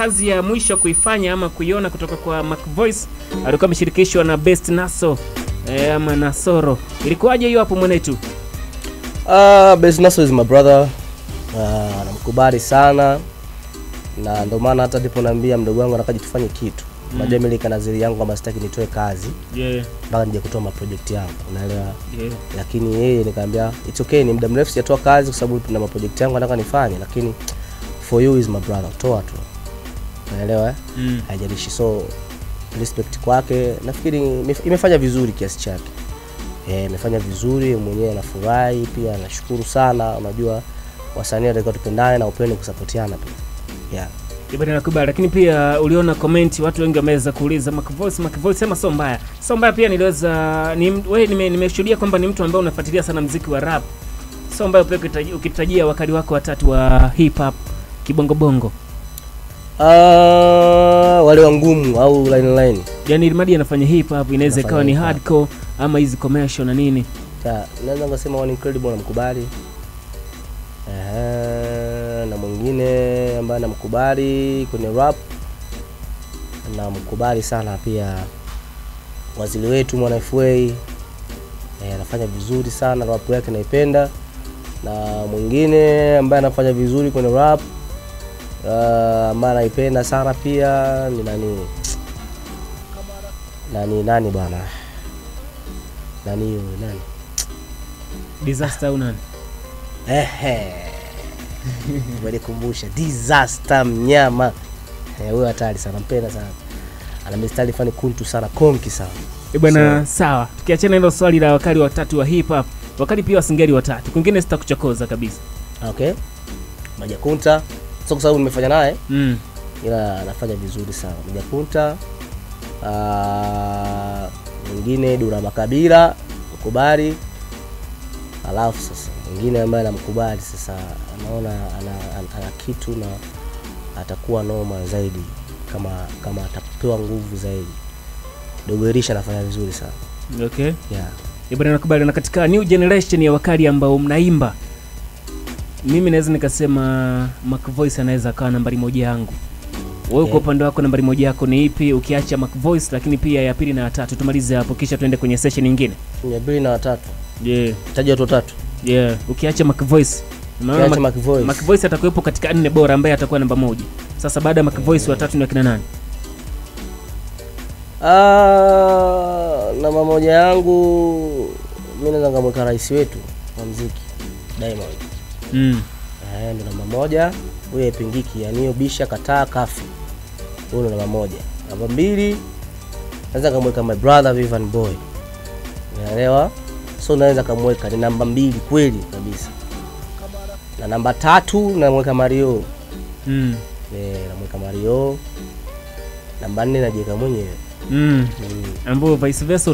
Kazi ya mwisho kuifanya ama kuiona kutoka kwa Macvoice alikuwa ameshirikishwa na Best Naso ama Nasoro. Ilikuwaje hiyo hapo mwenetu? Best Naso is my brother. Namkubali sana. Na ndio maana hata ndipo naambia mdogo wangu anakaje tufanye kitu. Unajua mimi kanazili yangu kama sitaki nitoe kazi. Mpaka nije kutoa ma project yangu, unaelewa? Lakini yeye nikamwambia it's okay, ni muda mrefu sijatoa kazi kwa sababu na ma project yangu nataka nifanye, lakini for you is my brother, toa tu. Unaelewa? Haijalishi. So respect kwake, nafikiri imefanya vizuri kiasi chake. Imefanya vizuri, mwenyewe anafurahi pia, anashukuru sana. Unajua wasanii wanatakiwa tupendane na upendo kusapotiana pia. Yeah. Ibada nakubali, lakini pia uliona comment watu wengi wameweza kuuliza Macvoice, Macvoice sema sio mbaya. Sio mbaya pia niliweza wewe nimeshuhudia kwamba ni mtu ambaye unafuatilia sana muziki wa rap. Sio mbaya pia ukitajia wakali wako watatu wa hip hop kibongo bongo. Wale wa ngumu au line line. Yaani ilimadi anafanya hip hop inaweza ikawa ni hardcore ama hizi commercial na nini. Naweza ngasema One Incredible namkubali. Na mwingine ambaye namkubali kwenye rap, namkubali sana pia waziri wetu Mwana FA. Anafanya vizuri sana, rap yake naipenda. Na mwingine ambaye anafanya vizuri kwenye rap ambaye naipenda sana pia ni nani? Nani bwana? Nani huyo nani? Disaster au nani? Umenikumbusha Disaster mnyama. Huyo hatari sana, mpenda sana. Ana mistari fani kuntu sana, konki sana. Bwana so, sawa. Tukiachana hilo swali la wakali watatu wa hip hop, wakali pia wasingeli watatu. Kwingine sitakuchokoza kabisa. Okay. Majakunta, sio kwa sababu nimefanya naye. Ila anafanya vizuri sana. Majakunta, mwingine Dura Makabila, mkubali. Alafu sasa mwingine ambaye namkubali sasa anaona ana kitu na atakuwa noma zaidi kama atapewa nguvu zaidi. Dogo Elisha anafanya vizuri sana. Okay. Yeah. Bwana nakubali. Na katika new generation ya wakali ambao mnaimba, mimi naweza nikasema Macvoice anaweza akawa nambari moja yangu. Wewe kwa upande wako nambari moja yako ni ipi ukiacha Macvoice, lakini pia ya pili na ya tatu tumalize hapo kisha tuende kwenye session nyingine. Ya pili na ya tatu. Taja watu watatu. Ukiacha Macvoice. Maana Macvoice atakuwepo katika nne bora ambaye atakuwa namba moja. Sasa baada ya Macvoice watatu ni akina nani? Namba moja yangu mimi naweza ngamweka rais wetu wa muziki Diamond. Ndio namba moja. Huyo haipingiki, yani hiyo bisha kataa kafi. Huyo ndo namba moja. Namba mbili naweza ngamweka my brother Vivian Boy. Unaelewa? So naweza kamweka ni namba mbili kweli kabisa. Na namba tatu namweka Mario. Namweka Mario. Namba 4 najiweka mwenyewe. Ambapo vice versa.